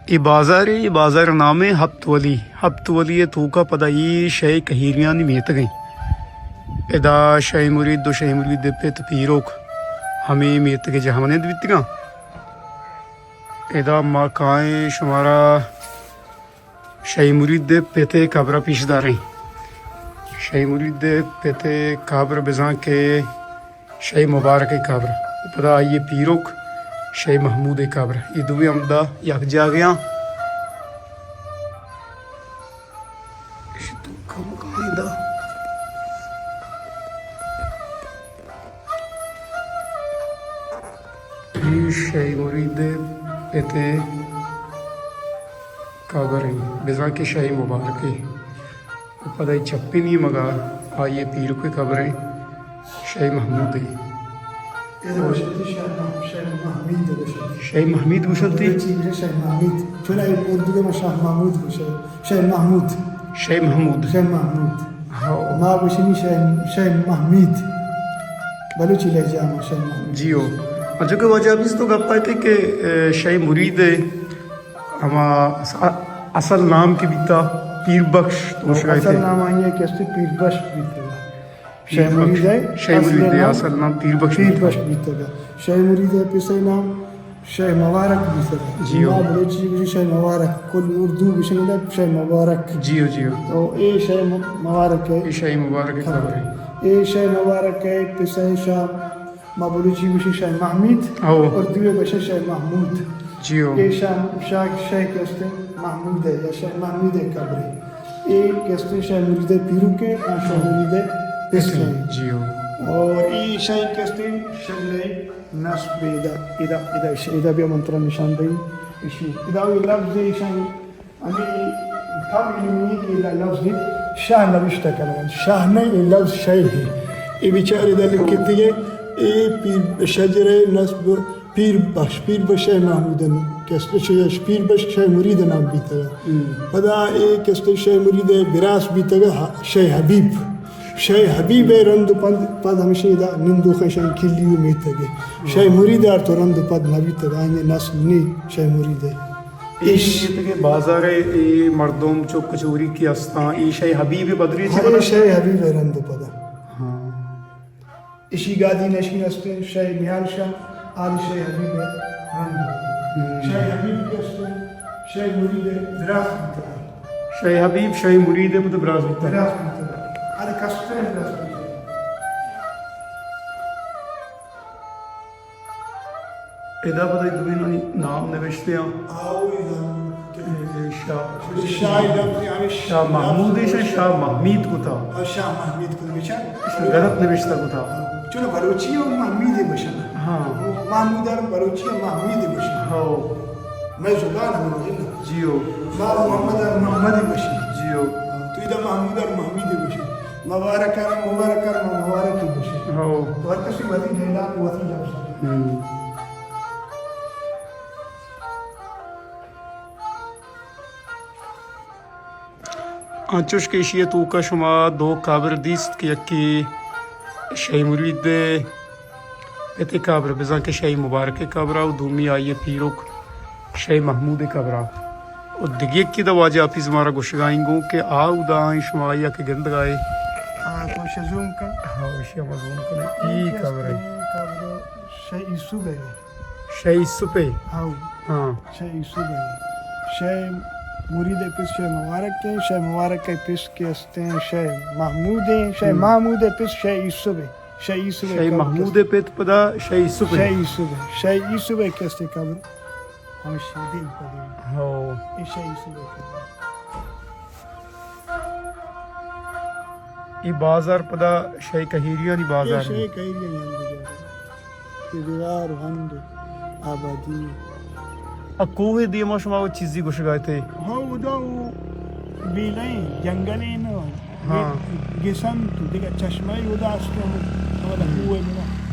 اے بازارے، اے بازار ءِ نام ایں ہپت ولی۔ ہپت ولی ءِ توکا پدا اے شے کہیریانی میتگ ایں۔ ادا شے مرید و شے مرید ءِ پت پیروک ہمے میتگ ءِ جہمنند بیتگاں۔ ادا ما کائیں شمارا شے مرید ءِ پت ءِ قبر ءَ پیش داریں۔ شے مرید ءِ پت ءِ قبر بزاں کہ شے مبارک ءِ قبر، پدا آئی ءِ پیروک شے محمود ءِ قبر، اے دوئیں ہمدا یک جاگہ آں۔ اے شے مرید ءِ پت ءِ قبر ایں، بزاں کہ شے مبارک ءِ۔ و پدا اے چپی نیمگا آئی ءِ پیرک ءِ قبر ایں، شے محمود ءِ۔ اے گوشنتی شے مح-، شے محمید گوشنتی۔ شے محمید گوشنتی؟ چی گوشنتی؟ شے محمید۔ چونا اے اردو ءَ ما شاہ محمود گوشے۔ شے محمود۔ شے محمود۔ شے محمود۔ ہاں۔ ما گوشنی شے، شے محمید۔ بلوچی لہجہ ما شے محمید۔ جی ہو۔ انچو کہ واجہ حفیظ تو گپ آئیتے کہ، اے، شے مرید ءِ ہما اس-، اصل نام کہ بیتا پیر بخش تو گوشگا اصل ایتے۔ نام آئی ءِ کہ استے پیر بخش بیتا۔ پیر شے مرید بخش۔ ءِ شے اصل مرید ءِ نام اصل نام پیر بخش پیر بیتا۔ بخش بیتا۔ شے مرید ءِ پس ءِ نام شے مبارک بیتا۔ جی ہو۔ ما بلوچی گوشی شے مبارک، کل اردو گوشی شے مبارک۔ جی ہو، جی ہو۔ تو اے شے م-، مبارک ءِ۔ اے شے مبارک ءِ قبر ایں۔ اے شے مبارک ءِ پس ءِ شاہ ما بلوچی گوشی شے محمید، ہو۔ اردو ءَ گوشی شے محمود۔ جی ہو۔ اے شاہ، شاہ، شے کہ استے محمود ءِ یا شے محمود ءِ قبر ایں۔ اے کہ استے شے مرید ءِ پیرک ایں، آ شے مرید ءِ پس ایں۔ جی ہو۔ اور اے شے کہ استے شے نصب ادا، ادا، ادا، ادا بیا من ترا نشان دئی۔ اشی، ادا اے لفظ ایں شے ہمے کم علمی کہ ادا لفظ ایں، شاہ نوشتہ کنگ انت۔ شاہ نہ، اے لفظ شے ایں۔ اے بیچارے ادا لکھتگے، اے پیر شجرے نصب پیر بخش، پیر بخش شے محمود ءِ کستے شے، پیر بخش شے مرید ءِ نام بیتگ۔ ہم۔ پدا اے کستے شے مرید ءِ براس بیتگ، ہ-، شے حبیب۔ شے حبیب ءِ رند و پد، پد ہمیشی ادا نندوخیں شے کلی و میتگ۔ ہم۔ شے مرید ءَ تو رند و پد نہ بیتگ، آئی ءِ نسل نی شے مرید ءِ۔ ایش۔ ایش کہ بازار ءِ اے مردم چک چوری کہ استاں، اے شے حبیب ءِ بدری چی ہر بنا؟ شے حبیب ءِ رند و پدا۔ ہاں۔ اشی گادی نشین استیں، شے نیال شاہ، آل شے حبیب ءِ رند۔ ہم۔ شے حبیب کہ استیں، شے مرید ءِ براس بیتگ۔ شے حبیب، شے مرید ءِ پت براس بیتگ۔ براس بیتگ۔ ہر کستیں براس بیتگ۔ ادا پدا دوئینانی نام نوشتے آں۔ آؤ، ادا۔ اے، اے شاہ۔ شاہ لفظ، یعنی شاہ محمود ءَ شاہ، شاہ محمید کتا۔ آ، شاہ محمید کتا، بچار۔ ایشاں غلط نوشتہ کتا۔ چلو، بلوچی ءَ محمید ءَ گوشن۔ ہاں۔ محمود ءَ بلوچی ءَ محمید ءَ گوشن۔ ہاؤ۔ مئے زبان ہمے وڑ انت۔ جی ہو۔ ما محمد ءَ محمد ءَ گوشن۔ جی ہو۔ تو ادا محمود ءَ محمید ءَ گوشن۔ مبارک ءَ مبارک ءَ ما مبارک ءَ گوشن۔ ہاؤ۔ تو ہر کسی وتی ڈیلا وتی لفظ۔ ہم۔ انچوش کہ ایشی ءِ توکا شما دو قبر دیست کہ یکے شے مرید ءِ پت ءِ قبر، بزاں کہ شے مبارک ءِ قبر ءَ، و دومی آئی ءِ پیرک شے محمود ءِ قبر ءَ۔ و دگہ یکے دا واجہ حفیظ مارا گوشگا ایں گوں کہ آ اودا ایں، شما آئی ءَ کہ گندگا ئے۔ ہاں، تو شے زوم کن۔ ہاں، ایشی ءَ ما زوم کن۔ اے قبر ایں۔ قبر شے یوسف ءِ۔ شے یوسف ءِ؟ ہاؤ۔ ہاں۔ شے یوسف ءِ۔ شے مرید ءِ پس شے مبارک ءِ، شے مبارک ءِ پس کہ استیں شے محمود ءِ، شے ہم۔ محمود ءِ پس شے یوسف ءِ۔ شے یوسف ءِ شے قبر محمود ءِ پت پدا شے یوسف ءِ۔ شے یوسف ءِ۔ شے یوسف ءِ کہ استیں قبر۔ ہمشی دیم پہ دیم۔ ہاؤ۔ اے شے یوسف ءِ قبر۔ اے بازار پدا شے کہیریانی بازار اے شے ایں۔ کہیریانی ہند جاگہ۔ اے دیوار و ہند آبادی۔ آ کوہ ءِ دیما شما وہ چیزی گوشگا اتے؟ ہاں، ادا وہ بیلیں جنگلیں نہ۔ ہاں۔ گسن تو دگہ چشمہ اودا است، ہمدا ہم۔ کوہ ءِ دیما۔